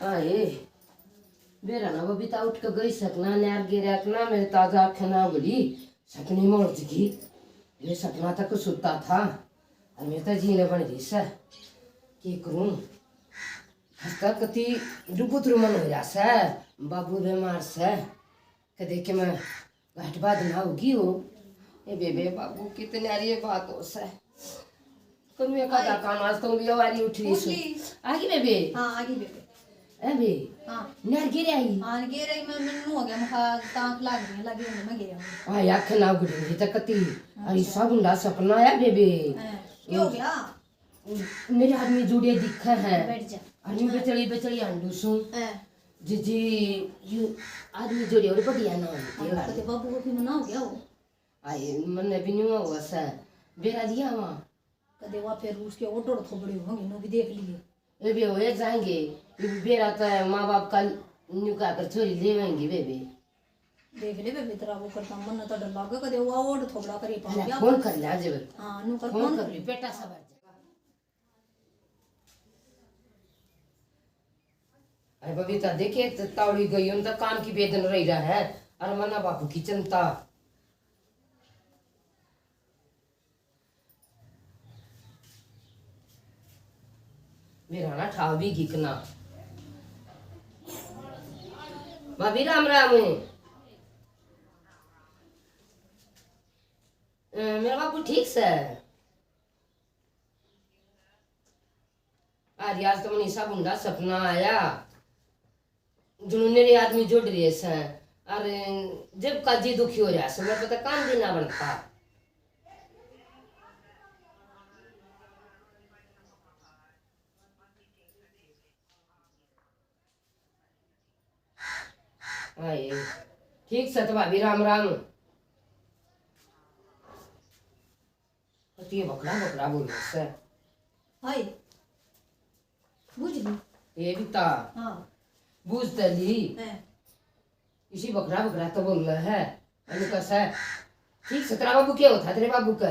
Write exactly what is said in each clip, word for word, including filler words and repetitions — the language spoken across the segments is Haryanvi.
आए, बेरा ना बबीता उठ के गई सपना न्यार गिरा के ना, मेरे ताजा आँखें ना बोली, सपने में उलझ गई। ये सपना तक सुता था, और मेरे तो जीने बन रही से, के करूँ? हंसता कति डुबुत मन हो रहा से, बाबू बीमार से, कदे के मैं घाट बात ना होगी हो। ए बेबे, बाबू कितने आ रही है बात हो से। करूँ एक आधा काम, आज तो भी आवारी उठ रही सु। आगी बेबे? हाँ, आगी बेबे। ए बे? हाँ। नर गिर आई? हाँ, गिर आई, मैं, मैनू हो गया, मखा तांक लाग रही है, लगे होंगे, मैं गिर आऊँ। हाँ, आँख ना गुड़ी तक कती। अरे, सब उंडा सपना आया बेबे। हाँ, क्या हो गया? मेरे आदमी जोड़े दिखे हैं। बैठ जा। आदमी बचड़ी, बचड़ी आंडू सू। हाँ। जी, जी, यू आदमी जोड़े और बढ़िया ना होते हाँ, लागे। कदे बाबू को भी मना हो गया हो? आए, मन्ने भी नहीं हुआ सा। बेरा दिया वहाँ। कदे वहाँ फिर उसके order थोबड़े होंगे, नो भी देख लिए। ये भी हो जाएंगे। ये भी बेरा तो माँ बाप का न्यू का कर छोरी लेवेंगे बेबे। देख ले बेबे, तेरा वो करता मन तो डर लागे, कदे वो order थोबड़ा करे पा अरे, गया। फोन कर ले आज। हाँ, न्यू कर फोन फोन। कर ले, बेटा सबर जा। अरे बबीता, देखे तो तावड़ी गई, उन तो काम की बेदन रही रहा है। अरे मना बापू की चिंता। मेरा ना ठाव भी गिकना। भाभी राम राम। अ, मेरा बापू ठीक से? अरे आज तो मनीषा बुंडा सपना आया, जुनूने रे आदमी जोड़ रहे से, अरे जब का जी दुखी हो रहा से, मैं पता काम भी ना बनता। हाय, ठीक से तो भाभी राम राम। तो ये बकरा बकरा बोल रहा से। हाय, बुझ ली। ये भी ता। हाँ। बुझ तो ली। हैं। इसी बकरा बकरा तो बोल रहा है। अनु का से। ठीक से तेरा बाबू क्या होता तेरे बाबू का?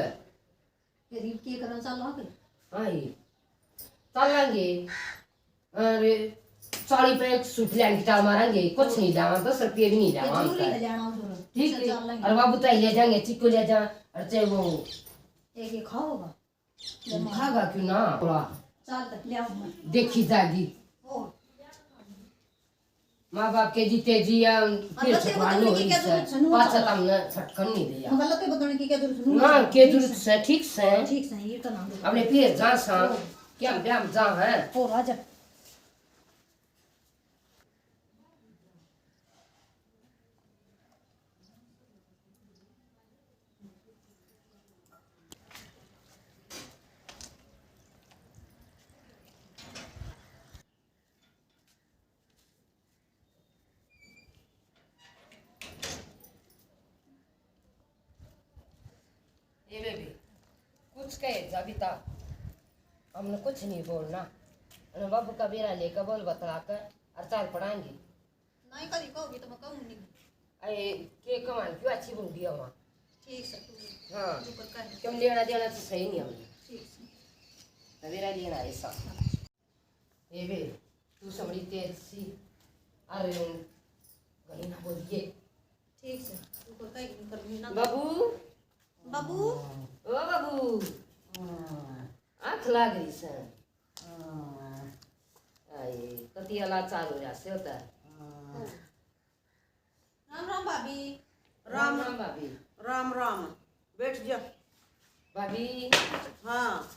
गरीब के करम चालो आके। हाँ जी। चालांगे। अरे, चाली पे एक सूट लेने की टाल मारेंगे, कुछ नहीं लावा, दस रुपये भी नहीं ये लावा जरूरी हमका। है जाना उधर। ठीक है। चालांगे। और बाबू ताई ले जाएंगे, चिक्को ले जा, और चाहे वो एक ये खाओगा। खागा क्यों ना? थोड़ा चाल तक ले आऊंगा। देखी जागी। ओ। माँ बाप के जीते जी या फिर तो छुटवा लो इनसे। पाछा तो हमने फटकन नहीं दिया। मतलब तो बताने की क्या जरूरत है? ना, के जरूरत से, ठीक से। ठीक से, ये तो ना दो। अपने पीर जा सा, ओ। क्या हम ब्याह में जा हैं? ओ, राजा। ये बेबी, कुछ कहे जा भी ता, हमने कुछ नहीं बोलना। अने बाबू का बेरा लेकर बोल बतला कर और चाल पड़ाएंगे। नहीं कभी कहोगी तो मैं कहूँ नहीं। अरे के कमान क्यों अच्छी बूंदी है वहाँ। ठीक से तू हाँ। तू कर कर। क्यों लेना देना तो सही नहीं हमने। ठीक से। तो बेरा लेना ऐसा। ए बे, तू सबड़ी तेज सी। अरे घणी ना बोलिए। ठीक से, तू को कहीं कर भी ना। बाबू। बाबू। ओ बाबू। आँख लाग रही से। आए, कतिया लाचार हो रहा से होता है। राम राम भाभी। राम राम भाभी। राम राम। बैठ जा। भाभी। हाँ।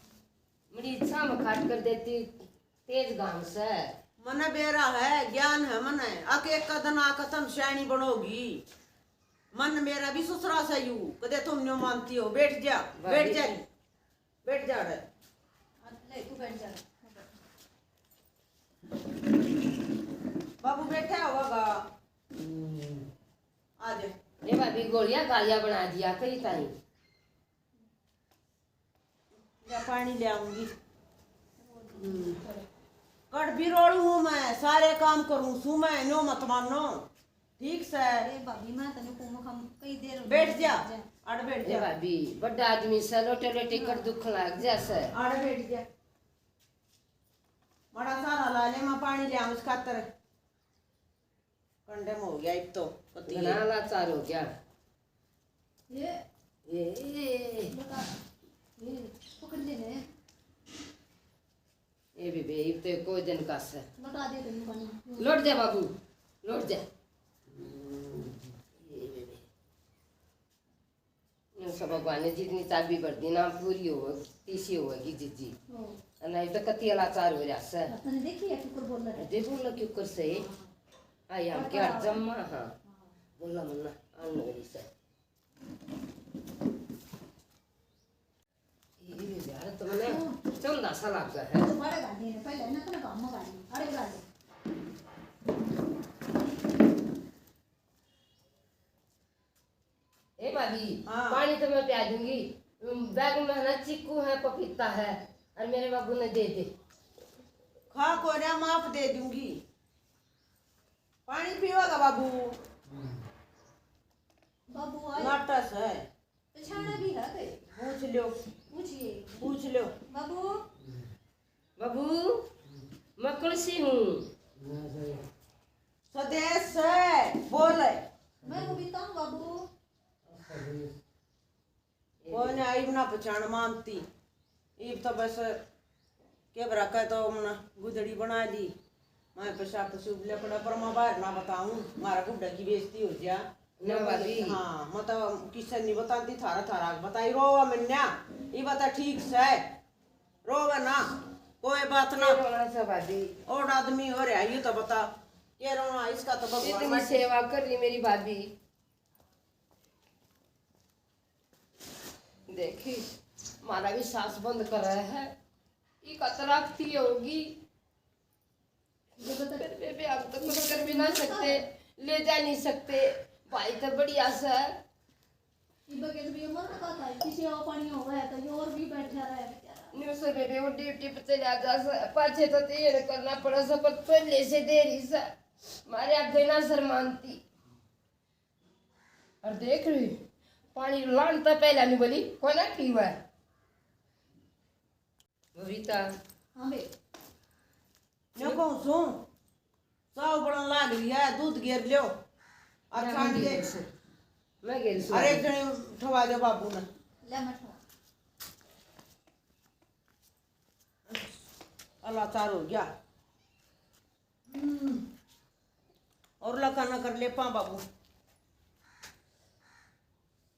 मड़ी इच्छा में खाट कर देती, तेज गाम से। मने बेरा है, ज्ञान है मने। अक एक का दिन आके तम स्याणी बनोगी। मन मेरा भी ससुरा से यू, कदे तुम न्यो मानती हो। बैठ जा, भाभी। बैठ जा री। बैठ जा रे। ले, तू बैठ जा। बाबू बैठा होगा। हम्म। आ जा। ए भाभी, गोलियां गालियां बना दिया कई ताई। या पानी ले आऊंगी। हम्म। कड़बी रोलू हूँ मैं, सारे काम करूँ सू मैं, न्यो मत मानो। ठीक से। ए भाभी, मैं तने को मखा कई देर बैठ जा, बैठ जा। अड़ बैठ ए जा। भाभी, बड़ा आदमी से लोटे लोटे कर दुख लाग जा से। अड़ बैठ जा। बड़ा सारा ला ले, मैं पानी ले आऊं इस खातर। कंडम हो गया एक तो, पति घना लाचार हो गया। ये, ये, ये। बता, ये पकड़ ले ने। ये भी बे, इब तो कोई दिन का से। बता दे तुम पानी। लौट जा बाबू, लौट जा। ये भी बे। सब भगवान ने जितनी चाबी भर दी ना, पूरी हो, तीसी होगी जीजी। हम्म। अरे नहीं तो कति लाचार हो रहा से। तने देखी है क्यूकर बोल रहा है? दे बोल क्यूकर से। हाँ। आई हम क्या जम्मा, हाँ। हाँ। बोला मन्ना, अन्न वाली से। ये यार, तो मने चंदा सा लग गया है। तो बड़े गाड़ी ने पहले ना तो काम गाड़ी, अरे गाड़ी। ए भाभी, हाँ। पानी तो मैं प्या दूंगी। उम, बैग में ना चीकू है, पपीता है, और मेरे बाबू ने दे दे। खा कोरिया, माफ दे दूंगी। पानी पीवेगा बाबू? बाबू आए। नाटस है। पछाणा भी है कई? पूछ लो। पूछिए। पूछ लो। बाबू। बाबू, मैं कलसी हूँ। स्वदेश से बोल। मैं बबीता हूँ बाबू। कोई ने आईब ना पहचान मानती। इब तो बस के बरा का तो हमने गुदड़ी बना ली। मैं पेशाब पशु लकड़ा पर मैं बाहर ना बताऊं, मारा बुढ़ा की बेइज्जती हो जा। ना भाभी। हाँ, मैं तो किसे नहीं बताती, थारा थारा बताई। रोवा मन्या, ये बता ठीक से। रोवे ना, कोई बात ना। ये रोना से भाभी। और आदमी हो रहा, ये तो बता, ये रोना, इसका तो भगवान इतनी बैठे। सेवा कर ली मेरी भाभी। देखी, मारा भी सांस बंद कर रहा है, ये कतरा रखती होगी। फिर बेबे, हम तो कुछ कर भी ना सकते, ले जा नहीं सकते। भाई तो बढ़िया सा है। इब के भी मर रखा था, किसी और पानी हो गया तो ये और भी बैठा रहा है बेचारा। न्यू से बेबे वो ड्यूटी पे चला जा सा, पाछे तो तैयार करना पड़ा सा, पर पहले से देरी सा। मारे आगे ना शर्मानती। और देख रही, पानी लान तो पहले नहीं बोली, कोई ना पीवा है। बबीता। हाँ बे। न्यू कहूँ सूं, चाय उबलण लाग रही है, दूध घेर लो। और मैं छान घेर के। सूं। मैं घेर सूं। अरे, एक जने ठवा दो बाबू ने। ले, मैं ठवा। अलाचार हो गया। हम्म। और लखा ना कर ले पा बाबू।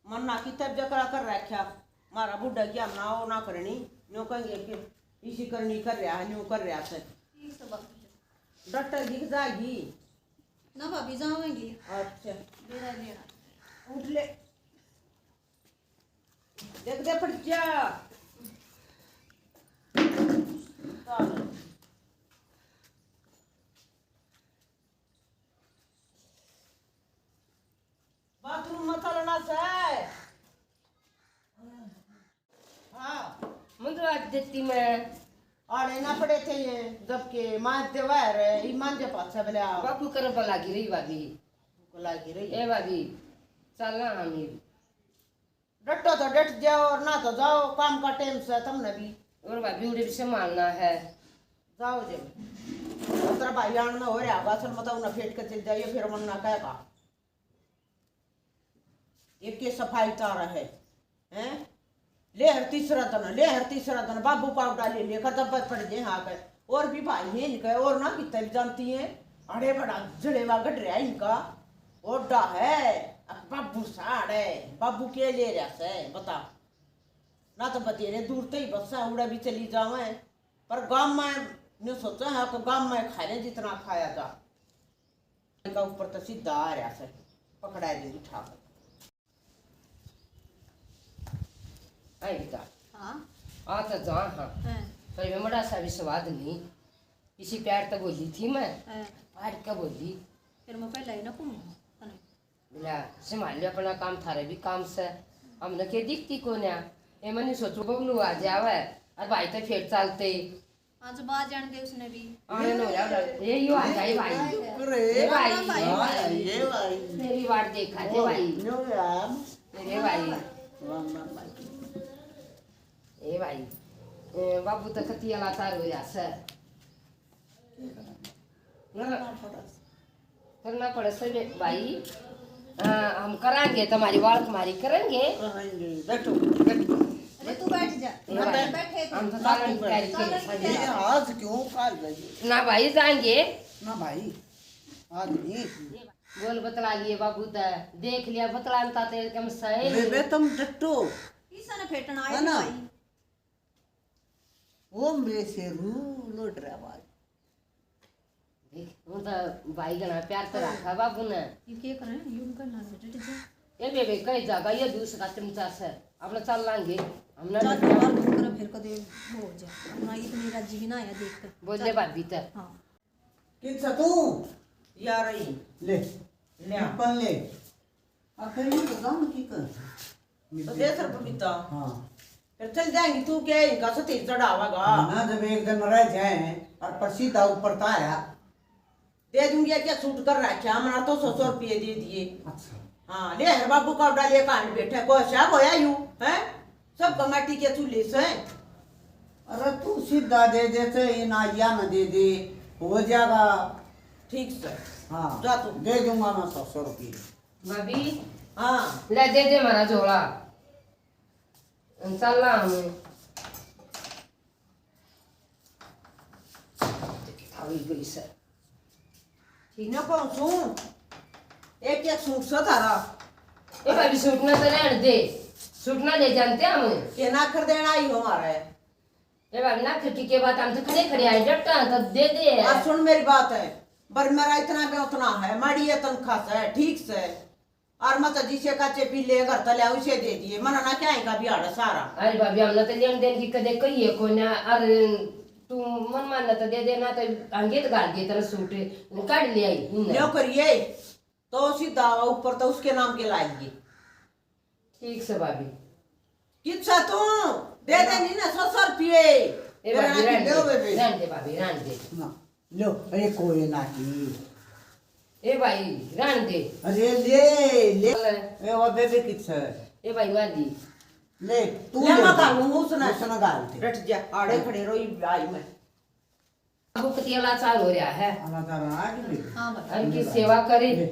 मन ना की तब जकड़ा कर रखा। मारा बुढ़ा की हम ना वो ना करनी, न्यू कहेंगे कि इसी करनी कर रहा है, न्यू कर रहा से। ठीक से बाबू। डॉक्टर दिख जाएगी। ना भाभी जावेंगी। अच्छा। बेरा लेना। उठ ले। देख दे पड़ जा। चल। बाथरूम में चलना से। हाँ। मुंह तो आज देती मैं। आड़े ना पड़े थे ये, जबकि मांजते वह रहे, ये मांजे पाछे बोले आओ। बापू करम पर लागी रही भाभी। को लागी रही। ए भाभी, चलना हम ही। डटो तो डट जाओ और ना तो जाओ, काम का टाइम से तुमने भी। और भाभी उड़े भी संभालना है। जाओ जे। तेरा भाई आन में हो रहा होगा, असल में तो उन्हें फेंट के चल जाइए, फिर मन ना कहेगा। एक के सफाई तारा है, हैं? ले हर तीसरा दिन, ले हर तीसरा दिन बाबू पाउडा ले लेकर दब्बे पड़ गए हाँ के। और भी भाई हैं इनके, और ना कितना भी जानती हैं। अरे बड़ा जलेवा गढ़ रहा इनका, ओडा है, अक बाबू साड़ है, बाबू के ले रहा से, बता। ना तो बतेरे दूर ते ही बस है, उड़ा भी चली जावे, पर गाम में न्यू सोचा है कि गाम में खा ले जितना खाया जा। का ऊपर तो सीधा आ रहा से, पकड़ा देंगी ठाकर। आई बेटा। हाँ। आ तो जा हाँ। हाँ। पर मैं मड़ा सा भी स्वाद नहीं। इसी प्यार तो बोली थी मैं। हाँ। फाड़ के बोली। फिर मैं पहले ही ना कहूँ। बोला, संभाल ले अपना काम, थारे भी काम से। हमने के दिखती कोन्या। ए मनी सोचो बबलू आ जावे। और भाई तो फिर चलते। आज बात जान दे उसने भी। आने नो यार, ये यो आ जाए भाई। शुक्र है। ये भाई, हाँ, ये भाई। तेरी वाट देखा थे ओ, भाई। नो यार। तेरे भाई। वाह, वाह, वाह। ए भाई, ए, बाबू तो कतिया लाचार हो जा सर। करना पड़े से बे-, भाई। हाँ, हम करांगे, तुम्हारी वाल तुम्हारी करेंगे। करेंगे। बैठो, बैठो। अरे, तू बैठ जा। ये ना, भाई, बैठ। बैठे थे। हम तो ना, चालन तू की बैठ। तैयारी कर रहे हैं। ये आज क्यों काल लगी? ना भाई, जाएंगे। ना भाई, आज नहीं। बोल बतला लिए बाबू ते, देख लिया, बतलाता ते कम सही। बेबे, तुम डटो। किसा ने फेटना है ना? भाई। वो मेरे से रू लौट रहा भाई। देख, वो तो भाई घना प्यार तो रखा बाबू ने। ये क्या करें? यूं करना से डट जा। ए बेबे, कई जागा ये दूसरा चमचा से। अपना चल लांगे। हम ना चल, डटना। बाहर घूम कर फिर कदे वो हो जा। अपना इतनी राजी भी ना आया देख कर। बोल ले चल। भाभी ते। हाँ। कित से तू? या रही। ले। ले आ। पन ले। आखिर में तो जाऊं की कर। तो दे सर पपीता। हाँ। फिर चल जाएंगी, तू क्या इनका सती चढ़ावागा? ना, जब एक दिन रह जाए और पर सीधा ऊपर ताया। दे दूंगी, क्या सूट कर रखा, हमारा तो सौ सौ रुपये दे दिए। अच्छा। हाँ, ले हर बाबू का डालिए कांड बैठे, को शा होया यू, हैं? सब कमाटी के चूल्हे से। अरे तू सीधा दे दे, चाहे ना या ना दे दे, हो जाएगा। ठीक से। हाँ, जा तू। दे दूंगा मैं सौ सौ रुपये। भाभी। हाँ। ले दे दे हमारा झोला। चल रहा हूँ। आ गई सर। ठीक। मैं कहूँ सूं, एक एक सूट सा थारा। ए भाभी, सूट ना तो रहन दे, सूट ना ले जानते हम। के ना कर देना ही हो हमारा है। ए भाभी, ना खटी के बात, हम तो खड़े खड़े आए, डटा तो दे दे। और सुन मेरी बात है, बर मेरा इतना पे उतना है, माड़ी है तनखा से, ठीक से। और मत जिसे काचे पीले घर तले उसे दे दिए, मना ना क्या आएगा बिहाड़ा सारा। अरे भाभी, हमने तो लेन देन की कदे कही है कोई ना। अरे तू मन मानना तो दे देना, तो अंगे तो गाल दिए तेरा सूट काट ले आई इनने। न्यो करिए तो सीधा ऊपर तो उसके नाम के लाइए। ठीक से भाभी। किच्छा तू दे दे नी ना सौ सौ रुपये। ए भाभी, रहन दे, रहन दे, भाभी, रहन दे। ना। लो, अरे कोई ना की। ए भाई, रहन दे। अरे ले, ले। ले। ए वो बेबे किच्छा है? ए भाई, वाली। ले, तू ले, ले। मैं घालूं उसने। उसने घाल दे। रट जा, आड़े खड़े रही आई मैं। अब कति अलाचार हो रहा है। अलाचार आ कि नहीं? हाँ भाई। अरे की सेवा करे। ले।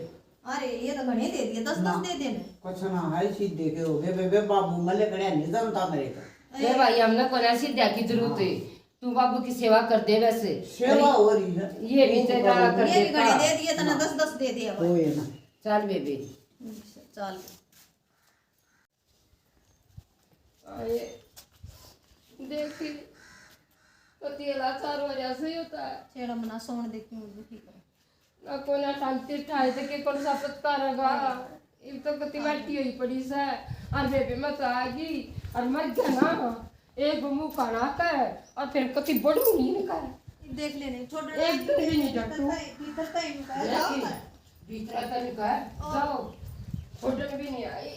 अरे ये तो घणे दे दिए, दस दस दे देने। कुछ ना है, सीधे के हो गए बेबे, बाबू मले कड़े नहीं जानता मेरे का। ए भाई, हमने कोना सीधा की जरूरत है। हाँ। तू बाबू की सेवा कर दे बस। सेवा हो रही है। ये भी तेरा कर दे। ये भी घणे दे दिए तने, हाँ। दस दस दे दिए अब। हो ये ना। चल बेबे। चल। आए। देखी, कति अलाचार हो रहा सही होता है। छेड़ा मना सोन देखी मुझे ठीक है। ना कोना टांगती ठाए थे कि कौन सा पत्ता रगा। इब तो कति बैठी हुई पड़ी से। और बेबे मैं तो आ गई। और मर गया ना। एक मुंह खाना कर और फिर कति बड़ी नींद कर। देख लेने, छोड़ एक दिन भी नहीं डटू। भीतर तक इनका है, जाओ देखी, ना। भीतर तक इनका है, और जाओ। छोड़न भी नहीं आई।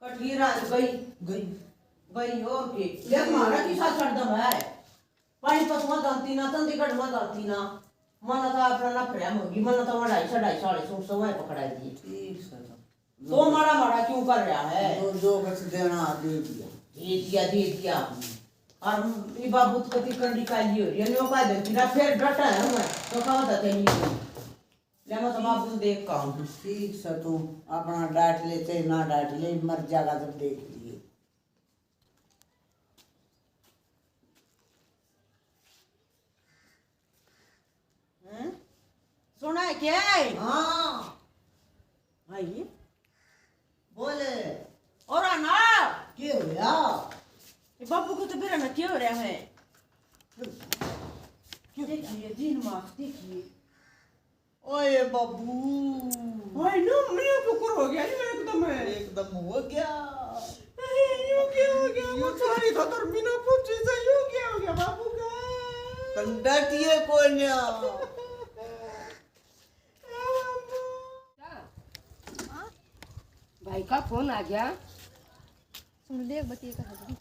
कटगी रात गई। गई। गई और के? देख, म्हारा किसा सरदम है। पानी पत में जाती ना, चंडीगढ़ में जाती ना। मना तो अपना ना प्रेम होगी, मना तो अढ़ाई सौ, अढ़ाई सौ वाले सूट से वहीं पकड़ा दिए। ठीक से तो। तो माड़ा माड़ा क्यों कर रहा है? जो, जो कुछ देना, दे दिया। दे दिया, दे दिया। और ये बाबू तो कति कंडी काली हो रही है, न्यो का देती ना, फिर डटा है मैं, तो कहा था तेरी। ले मैं तो बाबू देख का हूँ। ठीक से तू अपना डांट ले, चाहे ना डांट ले, मर जाएगा जब देख लिए। हैं? सुना है क्या? हाँ। आइए। बोले। और आना। क्या होया? ये बाबू को तो बेरा ना क्या हो रहा है? क्यों? देखिए, जीन मास देखिए। ओए बाबू। ओए नो, मैं क्यों कर हो गया नी, मैं एकदम है। एकदम हो गया। अरे, यो क्या हो गया? वो सारी तो तर बिना पूछे से यो क्या हो गया बाबू का? कंडा किए कोन्या। भाई का फोन आ गया। सुन ले, बतिए का है।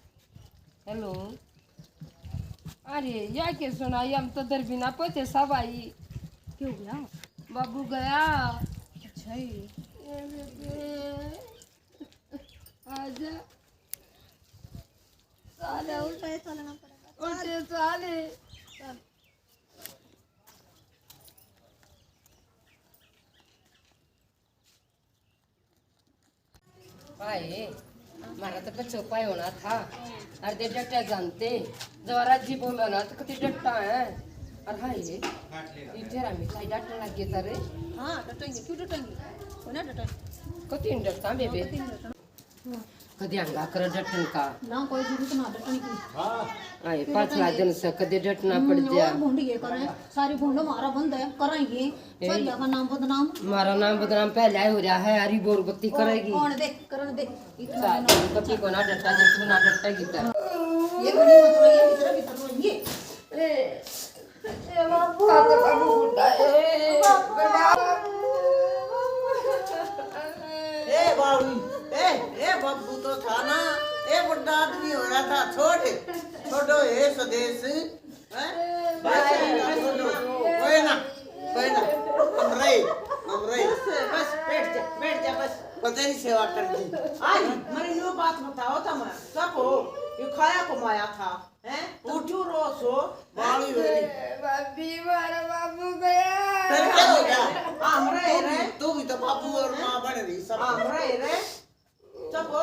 हेलो। अरे, या के सुनाई, हम तो दर बिना पहुंचे सब आई। क्या हो गया? बाबू गया। अच्छा ही। ए बेबे। आजा। साला उल्टा ही चलना पड़ेगा। उठे साले। हाय, म्हारा तो बच्चों पाए होना था। अरे दे डटे जानते, जवारा जी बोला ना तो कति डट्टा है। अरे हाय, ये तेरा मिठाई डटने लग गए तारे। हाँ, डटेंगे, क्यों डटेंगे? कोई ना डटे। कति नहीं डटता बेबे। कति नहीं डटना। कदे हंगा कर डटन का। ना कोई जरूरत ना डटन की। आए, पाछला दिन से कदे डटना पड़ हम्म, जा। और भूंड ये करें, सारी भूंड हमारा बंद है, करेंगे। ए, छोरिया का नाम बदनाम। हमारा नाम बदनाम पहले ही हो रहा है, हरी बोर बत्ती ओ, करेगी। कौन दे, करण दे। इतना चल, ना। कभी को ना डटा, जब तू ना डटेगी तो। ये कोनी मत रोइए, भीतर, भीतर रोइए। ए, ए बाबू। बाबू बुड्ढा, ए, बाबू। ए बाबू, ए, ए बाबू तो था ना, ए बुड्ढा आदमी हो रहा था, छोड़, छोड़ो, ए स्वदेश, हैं? बस, बस, बस, बस। कोई ना, कोई ना, हम रहे, हम रहे। बस, बस, बैठ जा, बैठ जा, बस। पता नहीं सेवा कर दी। आई, मरी न्यू बात बताओ तो मैं, सब हो, ये खाया कमाया था। हैं? तू क्यों रो सो? बाल ही होली। भाभी, मारा बाबू गया। फिर क्या हो गया? हम रहे तू भी, रे। तू भी तो बाबू और माँ बन रही सब। हम रहे, रे। चुप हो।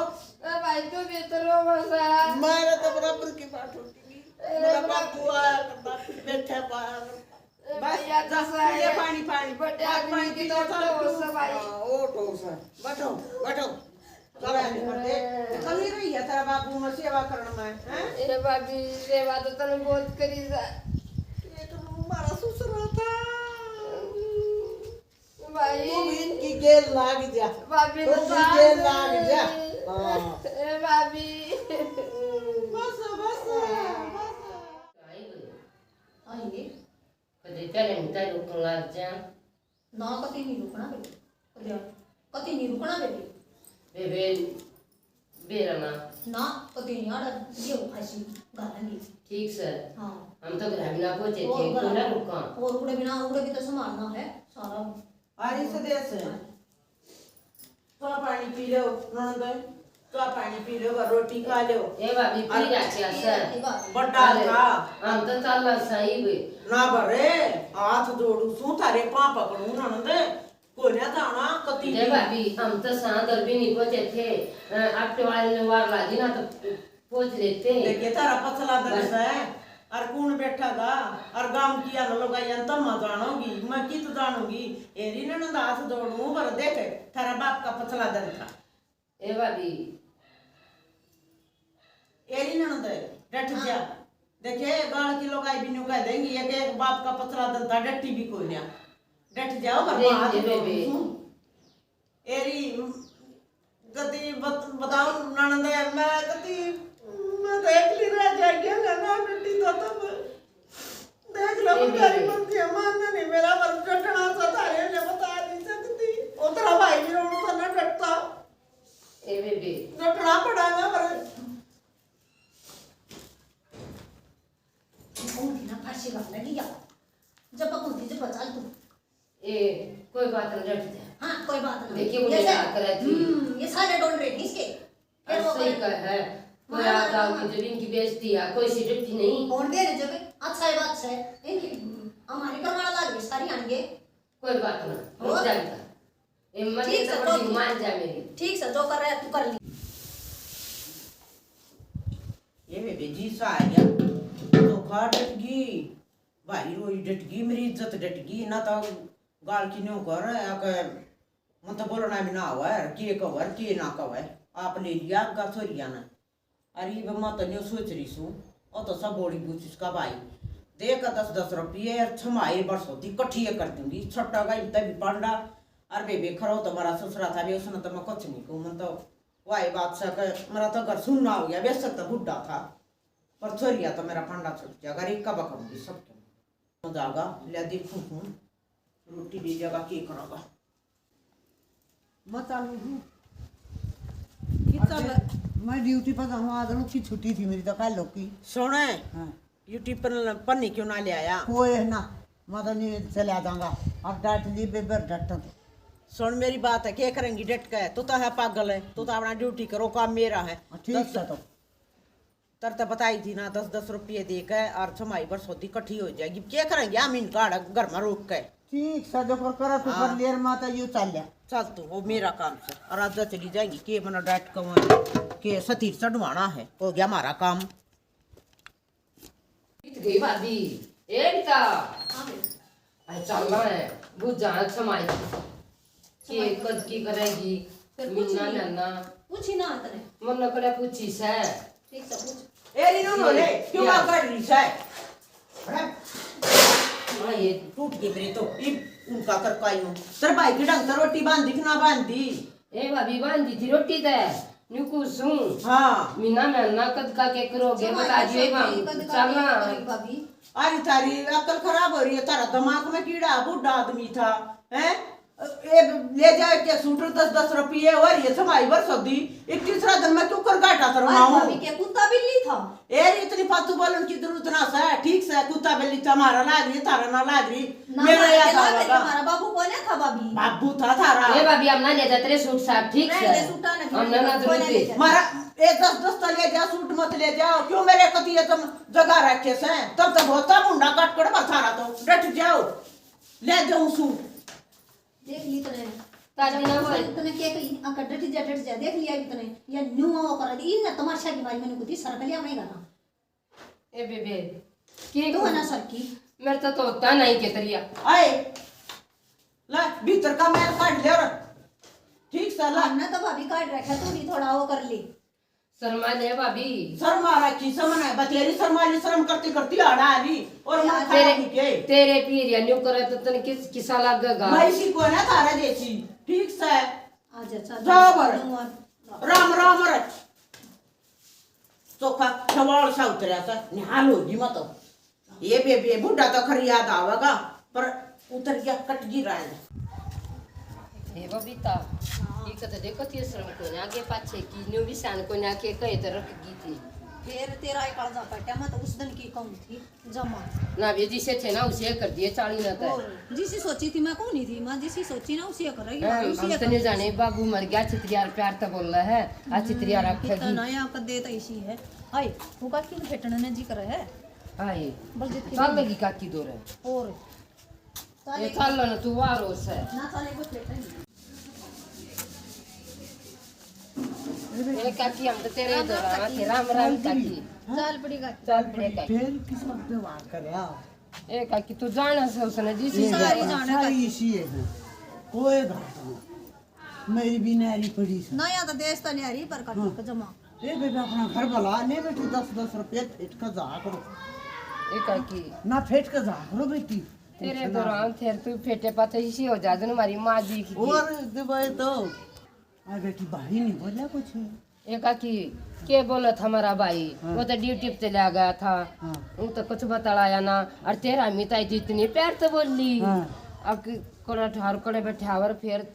ए भाई, तू भी तो रो बसा। मारा तो बराबर की बात होती है। ए मेरा बराबर। बाबू आया करता, बैठा पाया करता। ए बस, भैया, बस, पी ले पानी, पानी। बड़े पानी आदमी पी की ले, तो चल तू। टोस है भाई। हाँ, ओ टोस है। बैठो, बैठो। चल, आगे बढ़ दे। कमी रही है तेरा बाबू में सेवा करण में, हैं? ए भाभी, सेवा तो तने बहुत करी जा। ये तो हमारा ससुरा था। भाई। तू भी इनकी गेल लाग जा। भाभी, तू भी गेल लाग जा। हाँ। ए भाभी। बस, बस, बस। आएंगे। कदे पहले नहीं रुकन लाग जा। ना, कती नहीं रुकना बेबे। कदे, कती नहीं रुकना बेबे। बेबे, बेरा ना। ना, कती नहीं आड़ा, ये हो खासी गालेंगे। ठीक सै। हाँ। हम तो घर बिना पहुंचे और थे, घर कोना रुका। और उड़े बिना, उड़े भी तो संभालना है सारा। अरे सदेश। हाँ। तो पानी पी लो, ननद। तो पानी पी लो, रोटी खा लो। ए भाभी, पी अरे, रखिया सै। बड़ा ए, था। हम तो चल सही हुए। ना बरे, हाथ जोड़ू सू, थारे पाँव पकड़ू ननद। कोन्या जाना कती ए भी। भाभी, हम तो सांदर भी नहीं पहुंचे थे। अ, आटे वाले ने वार लागी ना तो पहुंच लेते। देखे थारा पछला दर्द बस। है। और कौन बैठा था? और गांव की आना लुगाइयां तम्मा जानोगी, मैं कित जानूंगी? एरी ननद हाथ जोड़ू, पर देख, थारा बाप का पछला दर्द था। ए भाभी। एरी ननद, डट जा। देखे, गांव की लुगाई भी न्यू कह देंगी, एक, एक बाप का पछला दर्द था, डटी भी कोन्या। डट जाओ, पर देख बात ले तो बेबे। सुन। एरी, कती बत-, बताऊं ननद, मैं कती, मैं तो एकली रह जाएगी ना, ना बेटी तो तब। देख लो, ए बेटी। बेचारी मरती है, मानना नहीं मेरा, पर डटना सा थारे ने बता नहीं सकती। उतरा भाई भी रोड पर ना डटता। ए बेबे। डटना पड़ा ना, पर कौन थी ना फांसी लग लगी या? जब कौन थी, जब बचा तू। ए, कोई बात ना, डट जा। हाँ, कोई बात ना। देखिए, वो ये मजाक से-, कर रही थी। हम्म, ये सारे डोल रहे हैं इसके। फिर वो ऐसे ही कर-, कह है। कोई हाँ, आता हाँ, होगी हाँ। जब इनकी बेइज्जती है, कोई सी डरती नहीं। और दे रहे जब, अच्छा है बात है। इनकी, हमारी करवाना लाग रही सारी आएंगे। कोई बात ना, और? रुक जा इधर। हिम्मत ठीक है से तो कर दी, तो मान जा मेरी। ठीक से जो कर रहा है, तू कर ली। ये बेबे जी सा आ गया। तो खा डट गई। भाई रोई डटगी, मेरी इज्जत डटगी, ना तो गाल की न्यू कर, आके मत बोलना भी ना आवे, के कहे, के ना कहे, आप ले लिया आगा छोरिया ने। अरे इब मैं तो न्यू सोच रही सू, ओ तो सब बोली बूझ इसका भाई, दे का दस दस रुपये और छमाए बरसों दी कट्ठी कर दूंगी, छट्टा का इतना भी पांडा, और बेबे खरो तो मेरा ससुरा था, वे उसने तो मैं कुछ नहीं कहूँ, मैं तो वाही बात सा के मेरा तो घर सुनना हो गया, बेशक तो बुढ़ा था, पर छोरिया तो मेरा पांडा छूट गया, अगर एक का बकरूंगी सबके। जागा, ले देखूं हूं, रोटी दे जागा, के करागा? मैं चालू हूं। कितना अरे, ब- मैं ड्यूटी पर जाऊं, आज लोग की छुट्टी थी मेरी, तो कल लोग की। सुने, हाँ। ड्यूटी पर, पर नहीं क्यों ना ले आया? कोई है ना, मैं तो नहीं चला जाऊंगा। अब डांट ली बेबर डट। सुन मेरी बात है, के करेंगी डट के? तू तो है पागल है, तू तो अपना ड्यूटी करो, काम मेरा है। हाँ, ठीक दस है तो। तर तो बताई थी ना, दस दस रुपये दे के और छमाही बरसों दी इकट्ठी हो जाएगी। क्या करेंगे हम इनका आड़ा घर में रोक के? ठीक से, जो कर करे तू कर हाँ। ले, माता यू चल ले। चल तू, वो मेरा काम से। और आज चली जाएंगी, के मना डांट कमा, के सतीर चढ़वाना है, हो गया हमारा काम। बीत गई भाभी। ए गीता। हाँ बेटा। आई चलना है, बुझ जाना छमाई। के कद की करेगी? फिर पूछ महीना ली। महीना। पूछी ना तने। मन करे पूछी से। ठीक से पूछ। ए रीनू नो रे, क्यों या। बात कर रही से? अरे, हाँ, ये टूट गई मेरी तो। इब उनका कर पाई हूँ। तेरे भाई की ढंग से रोटी बांधी कि ना बांधी? ए भाभी, बांधी थी रोटी ते। न्यू कुछ सूं। हाँ। महीना महीना कद का के करोगे, बता दियो भाभी, भाभी। अरे थारी अकल खराब हो रही है, थारा दिमाग में कीड़ा, बूढ़ा आदमी था, हैं? ए, ले जाए के सूट दस दस रुपये और ये छमाही बरसों दी, एक तीसरा दिन में क्यों कर घाटा करवाऊं? भाभी के कुत्ता बिल्ली था। ए रे, इतनी फालतू बोलन की जरूरत ना से, ठीक से, कुत्ता बिल्ली था, हमारा लाग रही, थारा ना लाग रही। ना मेरा मार याद के लाग रही, आवेगा। हमारा बाबू कौन है था भाभी? बाबू था थारा। ए भाभी, हम ना ले जा तेरे सूट साट, ठीक नहीं, से। ले सूटा ना हम ना, ना कोई जरूरत नहीं है। ले जा। मारा, ए दस दस तो ले जा, सूट मत ले जाओ। क्यों मेरे कती ये तुम जगह रखे से? तब तो बहुत मुंडा कट कर बस थारा तो डट जाओ। ले जाऊं सूट। देख ली तने। ताजी ना बोल। तने के कही, आ, डट जा, डट जा, देख लिया भी तने। या न्यू आओ कर दी, इन्हें तमाशा की मारी मैंने कुछ सरक लिया मैं करना। ए बेबे, के तू है ना सरकी। मेरे तो, तो होता नहीं के तरिया। आए, ला, भीतर का मैल काट ले और ठीक से ला। हमने तो भाभी काट रखा, तू भी थोड़ा वो कर ले। शर्मा ले भाभी। शर्मा रखी, समन है, बतेरी शर्मा ली, शर्म करती करती आड़ा आ रही और मन खराब तेरे, नहीं के। तेरे पीरिया न्यू करे तो तन किस, किसा लगेगा? मैं इसी को ना थारा देसी, ठीक से। आजा, चल, जाओ बर। राम राम रे। चोखा सवाल सा उतरया सा, निहाल होगी मत। ये बेबे, बूढ़ा तो खर याद आवेगा, पर उतर गया, कट गई राय। हे बबीता, ये कत देखो, ये शर्म को ना आगे पाछे की, न्यू भी शान को ना के कहे तो रख गई थी। फिर तेरा एक कालजा पट्या, मैं तो उस दिन की कहूँ थी, जमा। ना वे जिसे थे ना, उसे कर दिए चाली ना तो। और जिसी सोची थी मैं कौन ही थी, मैं जिसी सोची ना, उसी करेगी, हाँ, उसी हम तो नहीं जाने, बाबू मर गया, छितरियार प्यार तो बोल रहा है, आ छितरियार हम्म, रखेगी। कितना नया कर देता इसी है। हाय, वो काकी ने फेटने ने जी करे है। हाय। बलजीत की चल लगी काकी दो रे। और ये चल ना तू वारो से। ना चले वो फेटने। ए काकी, हम तो तेरे राम राम इधर आना थे। राम राम काकी। चल पड़ी काकी। चल पड़ी काकी। फिर किस वक्त व्यवहार करया? ए काकी, तू जाना से उसने जी सी सारी जाना सारी काकी। इसी है। कोई बात नहीं। मेरी भी न्यारी पड़ी से। ना, या तो देश तो न्यारी पर काकी हाँ। का जमा। ए बेबे, अपना घर भला, ले बेटी, दस दस रुपये फेट कर जा करो। ए काकी। ना फेट कर जा करो बेटी। तेरे दौरान फिर तू फेटे पाते इसी हो जा, जन हमारी माँ जी की। और दुबई तो। आ बेटी, भाई नहीं बोला कुछ। ए काकी, के बोला था हमारा भाई? हाँ। वो तो ड्यूटी पे चला गया था। हाँ। वो तो कुछ बतलाया ना। और तेरा मिताई जी इतनी प्यार से बोली। हाँ। अब कि कोड़ा ठार कोड़े बैठे आवर फिर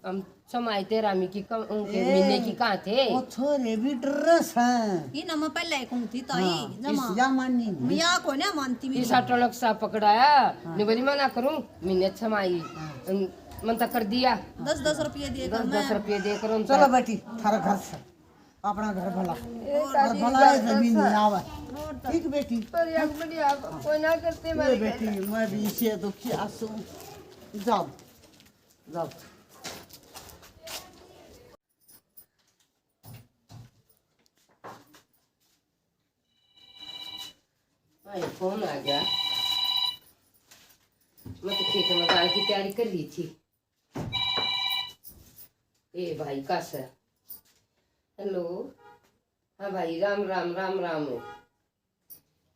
हम समाई तेरा मी की कम, उनके ए, मिलने की कहाँ थे? वो छोरे भी डर हैं। ये ना मैं पहले ही कहूँ थी ताई, हाँ, जमा। इस या माननी नहीं। मैं या को ना मानती मैं। इस टोलक सा पकड़ाया, हाँ। नहीं बोली मैं ना करूँ, मैंने समाई। हाँ। मन तक कर दिया। दस दस रुपये दे कर दस दस मैं रुपये दे कर उनसे। चलो बेटी, थारा घर से। अपना घर भला। ए, और दादी, भला है, घर जमीन से। नहीं आवे। ठीक बेटी। पर यार, बढ़िया, कोई ना करते ये मारे बेटी, घर। मैं भी इसे दुखी आंसू। जाओ, जाओ। भाई, फोन आ गया। मैं तो खेत में जाने की तैयारी कर रही थी। ए भाई, कस है? हेलो। हाँ भाई, राम राम, राम राम।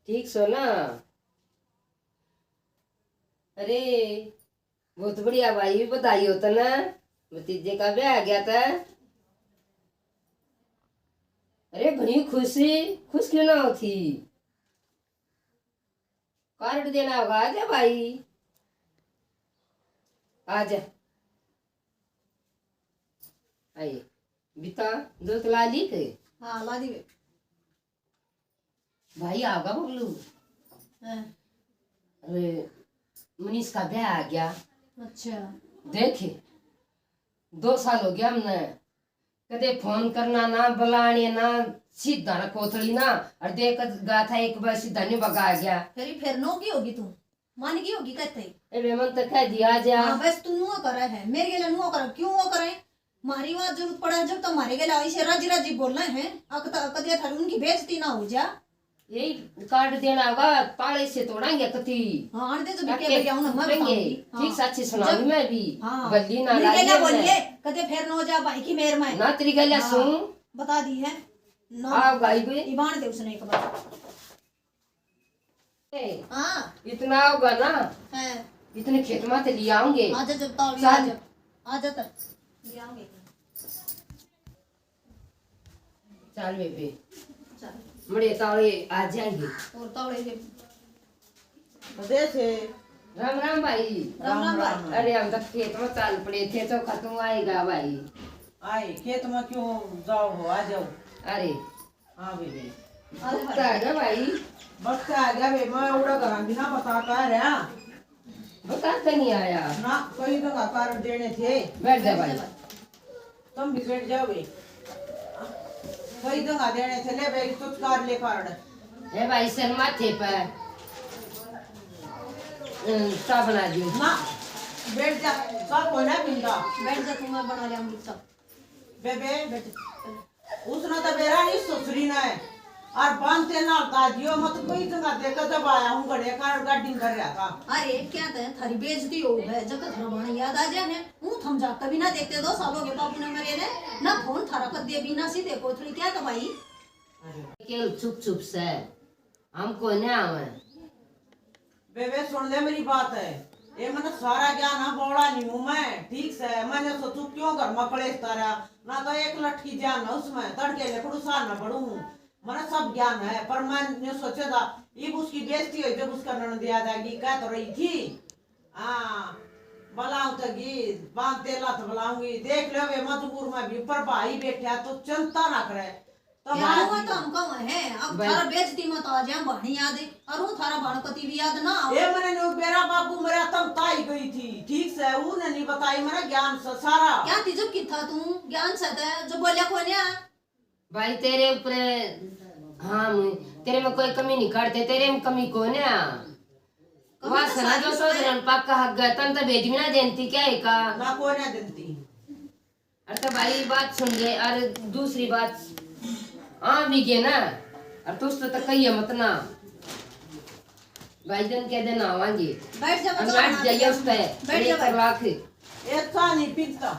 ठीक सो ना? अरे, बहुत बढ़िया भाई, बधाई हो तने, भतीजे का ब्याह आ गया था। अरे, घणी खुशी, खुश क्यों ना होती? कार्ड देना होगा, आजा भाई, आजा। आइए, बीता, जोत ला ली के? हाँ, ला दी। भाई आगा बबलू। हाँ। अरे, मनीष का ब्याह आ गया। अच्छा। देखे, दो साल हो गया हमने, कदे फोन करना ना, बुलाने ना, सीधा ना कोथली ना, और देख गा था एक बार सीधा न्यू बगा आ गया। फिर ही फेर नो की होगी तू, मान गई होगी कहते। ए बे, मन तो कह दिया जा। हाँ, बस तू नुआ करे है, मेरे गेला नुआ करे, क्यों वो करे? मारी बात जरूरत पड़ा है, जब तो मारे गेला इसे राजी राजी बोलना है, अक तो कदे थारी उनकी बेइज्जती ना हो जा। यही कार्ड देना होगा, ताले से तोड़ांगे कती। हाँ, आन दे जो भी ताकि कह गया हूँ ना, मैं टूटेंगे। बताऊंगी। हाँ। ठीक साची सुनाऊंगी जब मैं भी। हाँ। बल्ली ना मेरी लाइए गेला मैं। बोलिए, कदे फेर नो जा भाई की मेर में। ना तेरी गेला हाँ। सुन। बता दी है। ना। आ भाई भी। इबान दे उसने एक बार। ए, हाँ। इतना होगा ना, हाँ। इतने खेत में ते ले आऊंगे। आजा जब तावड़ी चल। आजा। आजा तक ले आऊंगे। चल बेबे, चल। मड़े तावड़े आ जाएंगे। और तावड़े के तो दे से। राम राम भाई। राम राम भाई। अरे हम तो खेत में चाल पड़े थे तो खत्म आएगा भाई। आए, खेत में क्यों जाओ हो, आ जाओ। अरे। हाँ बेबे। अरे वक्त आ गया भाई। वक्त आ गया बे, मैं उड़ा घरा बिना बता का रहा। बता तो नहीं आया। ना, कई जगह कारण देने थे। बैठ जा भाई। तुम भी बैठ जाओ बे। कई जगह देने थे, ले बे, तुझ कार ले कार्ड। ए भाई, सर माथे पे, अम, चा बना दी। ना, बैठ जा, चा कोई ना पींदा। बैठ जा, तू, मैं बना लिया अमृत चा। बेबे, बेटे, उसने तो बेरा नहीं ससुरी ने, और बांधते ना हटा दियो, मत कोई जगह देखा जब आया हूँ घड़े का गाड़ी कर रहा था। अरे, क्या तो थारी बेइज्जती हो है, जब तो थारा बाण याद आ जाए है, हूँ थम जाकर भी ना देखते, दो साल हो गए बाबू ने मरे ने, ना फोन थारा कर दिया, बिना सीधे कोथली क्या तो भाई। अरे। के चुप चुप से, हम कोने आवे। बेबे, सुन ले मेरी बात है। ये मैंने सारा ज्ञान है, बोला नहीं हूँ मैं, ठीक से। मैंने सोचू क्यों घर में कलेश तारा, ना तो एक लटकी ज्ञान है उसमें, तड़के ले पड़ू, सार ना पड़ू हूँ। मैंने सब ज्ञान है, पर मैं ये सोचा था, इब उसकी बेइज्जती हुई जब उसका ननद याद आएगी, कह तो रही थी। हाँ, बुलाऊं तो गी, बांध तेला तो बुलाऊंगी। देख लो वे मजबूर में भी ऊपर भाई बैठा, तो चिंता ना करे। तो यार, बात वो तो हम कहूँ है, अब भाई थारा बेइज्जती मत आ जाए, भाणी याद है, और वो थारा भाणपति भी याद ना आओ। ए, मैंने नो बेरा बाबू मरा तब ताई गई थी, ठीक से, ऊ ने नहीं बताई, मेरा ज्ञान से सारा। क्या तीजो किथा तू, ज्ञान से ते, जो बोलिया कोन्या। भाई तेरे ऊपर, हाँ, मैं, तेरे में कोई कमी नहीं काटते, तेरे में कमी कोन्या। कमी तो वासना सारी जो उसमें सोच है। रन पक्का हक गए, तन तो भेज भी ना देती क्या है का? ना कोन्या देती। अरे तो भाई, बात सुन ले। और दूसरी बात, आ भी गए ना, और तुझ तो, तो कहिए मत ना। भाई दिन के दिन आवांगे। बैठ जा, हम बैठ जाइए उस पे। बैठ जा भाई। लाख। एक चा नहीं पीता।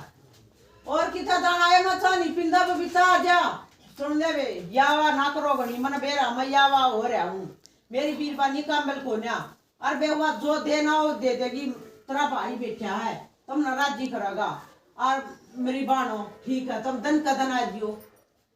और कितना दाना आया, मैं चा नहीं पींदा, बबीता आ जा। सुन ले बे, यावा ना करो घणी, मन बेरा मैं यावा हो रहा हूँ। मेरी बीरबानी कामल कोन्या। और बेवा जो देना हो दे देगी, तेरा भाई बैठा है, तुमने राजी करेगा। और मेरी बाणो, ठीक है, तुम दन का दन आ जियो,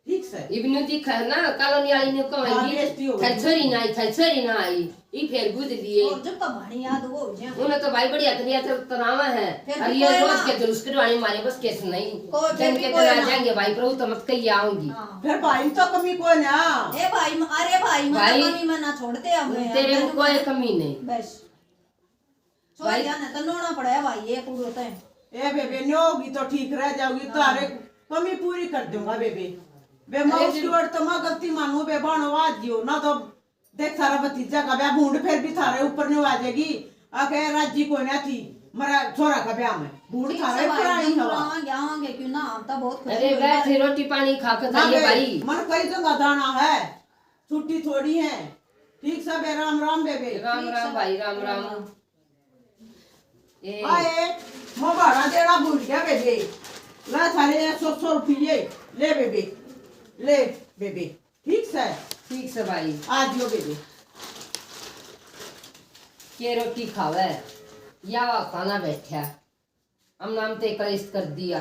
ठीक से। इब न्यू दिखा है ना, कॉलोनी वाली न्यू हाँ, कहेंगी, बेइज्जती हो गई। थारी छोरी ना आई, थारी छोरी ना आई, ई फेर बुझ लिए। और जब तो भाणी याद वो हो जाए। उन्हें तो भाई बढ़िया तरिया से तनावा है, फिर और भी ये कोई रोज ना। के जुलूस करवाने मारे बस केस नहीं। कोई जन फिर के भी कोई तरह ना। जाएंगे भाई, प्रभु तो मत कहिए आऊंगी। हाँ। फिर भाई तो कमी कोई ना। ए भाई, अरे भाई, मैं भाई, तो कमी में ना छोड़ते हम, तेरे में कोई कमी नहीं। बस। भाई। छोरिया ने तो नोना पड़ा है भाई, ये पूरो तय। ए बेबे, न्यो होगी तो ठीक रह जाओगी, हाँ। तारे कमी पूरी कर दूंगा बेबे। बे, मैं अरे उसकी जी। ओर तो मैं गलती मानू बे, बाणो आज दियो ना तो देख, थारा भतीजा का ब्याह भूंड फिर भी थारे ऊपर न्यू आ जाएगी। आके राजी कोन्या थी, मरा छोरा का ब्याह में। भूंड ठीक थारे से ऊपर भाई, आई हम हवा। बुलावांगे, आवांगे क्यों ना, हम तो बहुत खुशी अरे हुई बैठ, बात। रोटी पानी खा के ना जाइए बे, भाई। मन कई जगह जाना है, छुट्टी थोड़ी है। ठीक से बे, राम राम बेबे। राम ठीक राम से। भाई, राम राम। ए। आए, मैं भाड़ा देना भूल गया बेबे। ला थारे सौ सौ रुपये, ले बेबे, ले बेबे। ठीक से? ठीक से भाई। आ जियो बेबे। के रोटी खावे, या वा खाना बैठा। हम नाम ते कलेश कर दिया।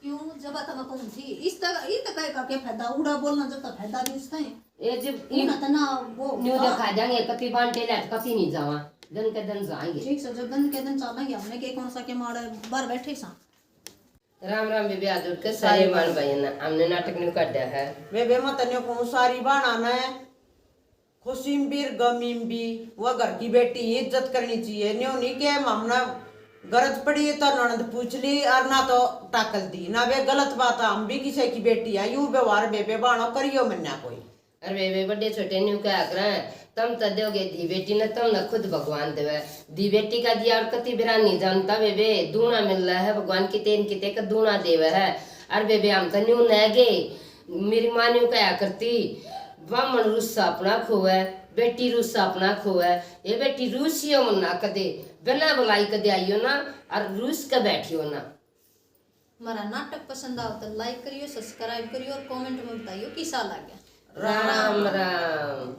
क्यों? जब तक कौन थी? इस तक, इस तक का के फायदा? उड़ा बोलना जब तक फायदा नहीं उसका है। ए, जब उन्हें तो ना वो न्यू हाँ। दिखा देंगे, कति बांटे ले, कति नहीं जावा। दिन के दिन जाएंगे। ठीक से, जो दिन के दिन चलेंगे, हमने के कौन सा के मारे बाहर बैठे सा। राम राम बेबे, हाथ जोड़ के सारे बाण भाई ने, हमने नाटक न्यू काटा है। बेबे, मैं तन्ने कहूँ, सारी बाणा ने खुशी में भी, गमी में भी, वह घर की बेटी की इज्जत करनी चाहिए। न्यू नहीं के हमने गरज पड़ी तो ननद पूछ ली और ना तो टाकल दी, ना वे गलत बात है। हम भी किसी की बेटी है, यूं व्यवहार बेबे बाणो करियो मन्ना कोई। अरे बेबे, बड़े छोटे न्यू कहा करें, तम तो दोगे धी बेटी ने, तम ने खुद भगवान देवे। धी बेटी का दिया और कति बेरा नहीं जानता बेबे, दूना मिल रहा है भगवान किते न किते का दूना देवे है। अरे बेबे, हम तो न्यू न गए, मेरी माँ न्यू कहा करती, बामण रूसा अपना खोवे, बेटी रूसा अपना खोवे। ये बेटी रूसियो मन्ना कदे, बिना बुलाई कदे आइयो ना, और रूस के बैठियो ना। हमारा नाटक पसंद आओ तो लाइक करियो, सब्सक्राइब करियो और कमेंट में बताइयो किसा लगे। राम राम।